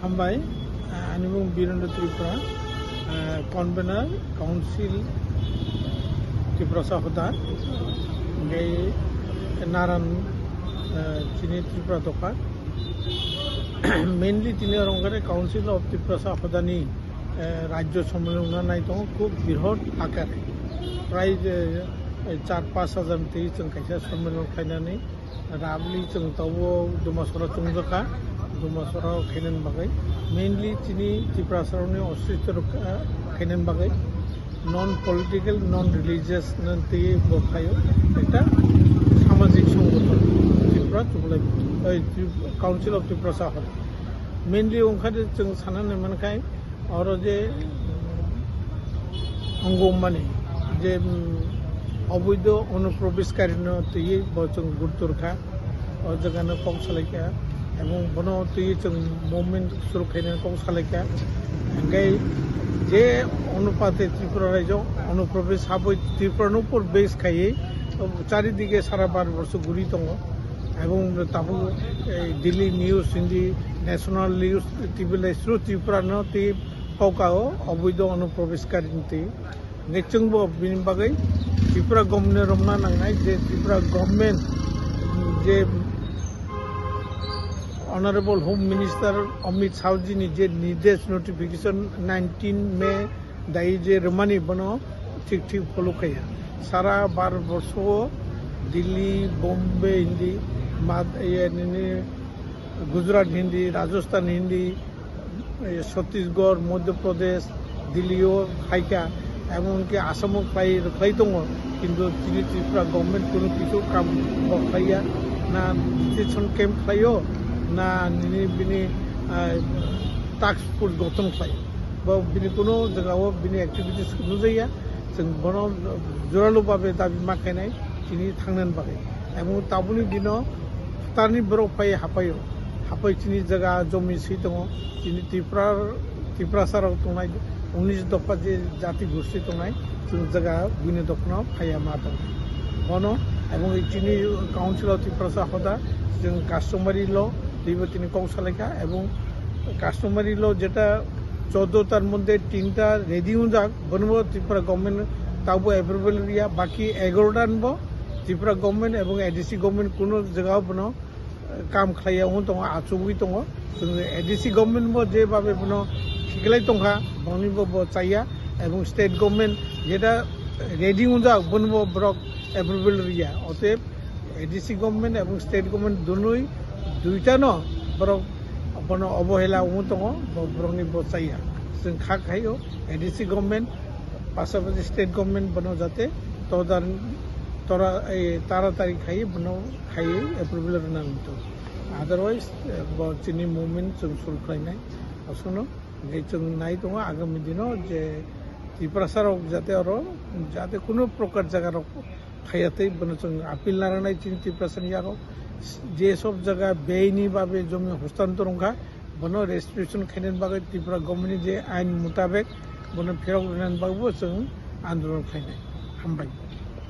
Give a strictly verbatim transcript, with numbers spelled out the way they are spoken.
Hambai, ani mung Birendra Tripura, convener Council Tiprasa Hoda, hingke naran chini Tripura dopha. Mainly tini oro wngkha Council of Tiprasa Hodani rajyo sommilon wngna nai tongo, khub birhot akare. Prai char pash hajar twi chwng kaisa sommilon khlainani. Rabli chwng tabuk Dumasora chwngjakha, Dumasora khainani bagwi. Mainly chini Tiprasarokni oswitto rok khainani bagwi non political, non religious no twi bo khlaio. Ekta samajik songgothon Tripura Chuklai, oi, Trip-, Council of Tiprasa Hoda. Mainly wngkha de chwng sanani mankhai, oro je wngmani je oboido onuprobeshkari no twi bo chwng gurtor kha, o jaga no kok salai kha, ebong bono twi chwng movement suru khainani kok salai kha. Hingke je onupate Tripura rajyo onuprobesh habwi Tripura no pur base khaiwi charidike sara Bharat borsho guri tongo. Ebong tabuk Daily News hindi, National News, T V lai suru Tripura no twi kokao oboido onuprobeshkari twi. Hingke chwngbo bini bagwi Tripura government romna nangnai je Tripura government je Honorable Home Minister Amit Shah jini je nirdesh notification nineteen May dai je rwmani bono thik thik follow khaiya. Sara Bharat borsho o Delhi, Bombay hindi, Mad-, iye nini Gujarat hindi, Rajasthan hindi, Chhattisgarh, Madhya Pradesh, Delhi o khaikha, emon ki Assam o khlai, khlai tongo, kintu chini Tripura government kunu kichu kam bo khlaiya, na detention camp khlaio, na nini bini task force gothon khlai, bo bini kunu jaga o bini activities nujaya, chwng bono joralu babe dabi ma khainai chini thangnani bagwi, emon tabuni dino tarni borok phai hapaio. Hapai chini jaga jomi swi tongo, chini Tripura, Tiprasa rok tongnai, unis dopha je jati gosti tongnai, chwng jaga buini dophano phaiya ma tongo. Bono, ebong chini Council of Tiprasa Hoda, chwng customary law, teibo tini kok salaikha, ebong customary law jeta choddo tar moddhe tinta ready wngjak, bonobo Tripura government tabo approval riya, baki egarotan bo Tripura government ebong A D C government kuno jaga bono kam khlaiya wng tongo, achugwi tongo. Chwng A D C government bo je babe bono khiklai tongkha, boni bo, bo chaya, ebong state government jeta ready wngjak, bono bo borok approval riya. Oteb A D C government ebong state government dunui duita no borok bono obohela wng tongo, bo borokni bo chaya. Chwng kha khaio A D C government, pasapasi state government bono jate todar-, tora-, ei, taratari khai bono khai approval rwna nangtong. Otherwise, eh, bo chini movement chwng suru khlainai. Aswkno hingke chwng nai tongo agami dino je Tiprasa rok jate oro jate kuno prokar jaga rok phaiya tei bono chwng appeal narwknai chini Tiprasa ni yago. Je sob jaga beini babe jomi hostantor wngkha, bono restitution khainani bagwi Tripura government ni je ain mutabek bono pherok rwnani bagwi bo chwng andolon khlainai. Hambai.